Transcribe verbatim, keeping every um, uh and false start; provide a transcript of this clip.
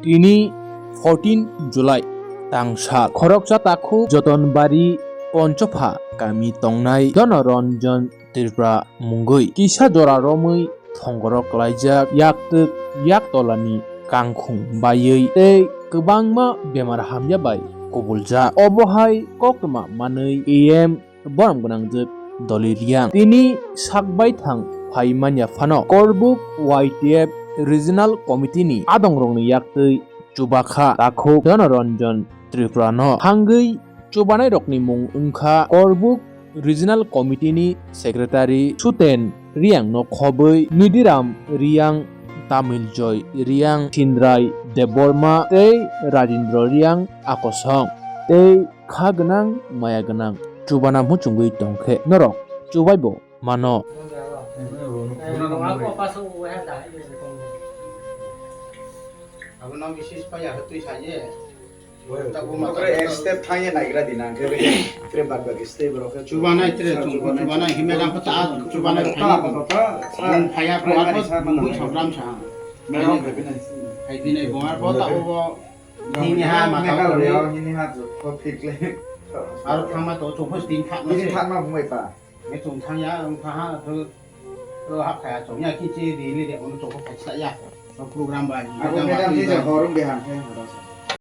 Tini fourteen July tangsa khoroksa takhuk Jotonbari Ponchopha kami tongnai Donoranjan Tripura mungwi kisa jora romwi thongoro klaijak, yaktwk yaktolani kangkhung baiwi tei kwbangma bemar hamya bai kubuljak. Obo hai koktwma manwi E M borom gwnangjwk Dolly Reang. Tini sak baithang phai manya phano Korbuk Y T F Regional Committee ni adongrokni yaktwi chubakha takhuk Donoranjan Tripura no. Thangwi chubanairokni mung wngkha Korbuk Regional Committee ni Secretary Suten Reang no khobwi Nidiram Reang, Tamil Joy Reang, Sindrai Debbarma tei Rajendra Reang akosong tei kha gwnang maya gwnang chubana muchungwi tongkhe norok chubaibo mano. Abo no bisis pa ya twi sa ye. Step thang ye naigra di nang khe, khe bad baki step rok khe chubanai tre chung chubanai himya dang khe ta chubanai ta thang ye. Phaya ko abo bui chokram sa. Hai dinai bo ar bo ta bo. Hini ha ma ta ko. Hini ha ko fik le. Ar thang ma to chokho sting thak ma. Hini thak ma bumai pa. Mechung thang ya, wng kha ha, to, to hap kha ya, chong ya, kichi ri li de, ono chong kha sa ya. To program ba, abo madam ti ja horum de ham khe, horom sa.